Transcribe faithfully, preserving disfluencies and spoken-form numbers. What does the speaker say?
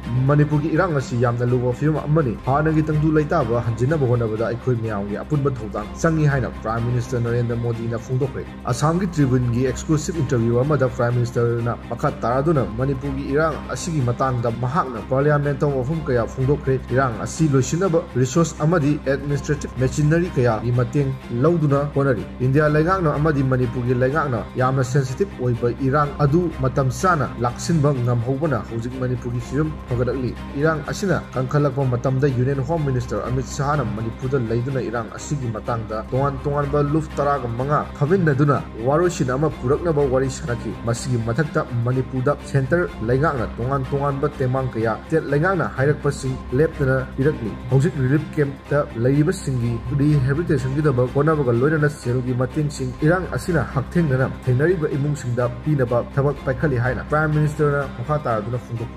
ꯃꯅꯤꯄꯨꯔꯒꯤ ꯏꯔꯥꯡ ꯑꯁꯤ ꯌꯥꯝꯅ ꯂꯨꯕ ꯐꯤꯕꯝ ꯑꯃꯅꯤ꯫ ꯍꯥꯟꯅꯒꯤ ꯇꯪꯗꯨ ꯂꯩꯇꯥꯕ ꯍꯟꯖꯤꯟꯅꯕ ꯍꯣꯠꯅꯕꯗ ꯑꯩꯈꯣꯏ ꯃꯌꯥꯝꯒꯤ ꯑꯄꯨꯟꯕ ꯊꯧꯗꯥꯡ ꯆꯪꯏ ꯍꯥꯏꯅ Prime Minister ꯅꯔꯦꯟꯗ꯭ꯔ ꯃꯣꯗꯤꯅ ꯐꯣꯡꯗꯣꯛꯈ꯭ꯔꯦ꯫ ꯑꯁꯥꯝꯒꯤ Tribune ꯒꯤ exclusive interview ꯑꯃꯗ Prime Minister ꯅ ꯃꯈꯥ ꯇꯥꯔꯗꯨꯅ ꯃꯅꯤꯄꯨꯔꯒꯤ ꯏꯔꯥꯡ ꯑꯁꯤꯒꯤ ꯃꯇꯥꯡꯗ ꯃꯍꯥꯛꯅ Parliament ꯇ ꯋꯥꯐꯝ ꯀꯌꯥ ꯐꯣꯡꯗꯣꯛꯈ꯭ꯔꯦ꯫ ꯏꯔꯥꯡ ꯑꯁꯤ ꯂꯣꯏꯁꯤꯟꯅꯕ resource ꯑꯃꯗꯤ administrative machinery ꯀꯌꯥꯒꯤ ꯃꯇꯦꯡ ꯂꯧꯗꯨꯅ ꯍꯣꯠꯅꯔꯤ꯫ ꯏꯟꯗꯤꯌꯥ ꯂꯩꯉꯥꯛꯅ ꯑꯃꯗꯤ ꯃꯅꯤꯄꯨꯔꯒꯤ ꯂꯩꯉꯥꯛꯅ ꯌꯥꯝꯅ sensitive ꯑꯣꯏꯕ ꯏꯔꯥꯡ ꯑꯗꯨ ꯃꯇꯝ ꯆꯥꯅ ꯂꯥꯛꯁꯤꯟꯕ ꯉꯝꯍꯧꯕꯅ ꯍꯧꯖꯤꯛ ꯃꯅꯤꯄꯨꯔꯒꯤ ꯐꯤꯕꯝ ꯐꯒꯠꯂꯛꯂꯤ꯫ ꯏꯔꯥꯡ ꯑꯁꯤꯅ ꯀꯟꯈꯠꯂꯛꯄ ꯃꯇꯝꯗ Union Home Minister ꯑꯃꯤꯠ ꯁꯍꯥꯅ ꯃꯅꯤꯄꯨꯔꯗ ꯂꯩꯗꯨꯅ ꯏꯔꯥꯡ ꯑꯁꯤꯒꯤ ꯃꯇꯥꯡꯗ ꯇꯣꯉꯥꯟ ꯇꯣꯉꯥꯟꯕ ꯂꯨꯞ ꯇꯔꯥꯒ ꯃꯉꯥ ꯐꯝꯃꯤꯟꯅꯗꯨꯅ ꯋꯥꯔꯣꯏꯁꯤꯟ ꯑꯃ ꯄꯨꯔꯛꯅꯕ ꯋꯥꯔꯤ ꯁꯥꯅꯈꯤ꯫ ꯃꯁꯤꯒꯤ ꯃꯊꯛꯇ ꯃꯅꯤꯄꯨꯔꯗ centre ꯂꯩꯉꯥꯛꯅ ꯇꯣꯉꯥꯟ ꯇꯣꯉꯥꯟꯕ ꯇꯦꯡꯕꯥꯡ ꯀꯌꯥ state ꯂꯩꯉꯥꯛꯅ ꯍꯥꯏꯔꯛꯄꯁꯤꯡ ꯂꯦꯞꯇꯅ ꯄꯤꯔꯛꯂꯤ꯫ ꯍꯧꯖꯤꯛ relief camp ꯇ ꯂꯩꯔꯤꯕꯁꯤꯡꯒꯤ rehabilitation ꯒꯤꯗꯃꯛ ꯍꯣꯠꯅꯕꯒ ꯂꯣꯏꯅꯅ ꯁꯦꯜꯒꯤ ꯃꯇꯦꯡꯁꯤꯡ ꯏꯔꯥꯡ ꯑꯁꯤꯅ ꯍꯛꯊꯦꯡꯅꯅ ꯊꯦꯡꯅꯔꯤꯕ ꯏꯃꯨꯡꯁꯤꯡꯗ ꯄꯤꯅꯕ ꯊꯕꯛ ꯄꯥꯏꯈꯠꯂꯤ ꯍꯥꯏꯅ Prime Minister ꯅ ꯃꯈꯥ ꯇꯥꯔꯗꯨꯅ ꯐꯣꯡꯗꯣꯛꯈꯤ꯫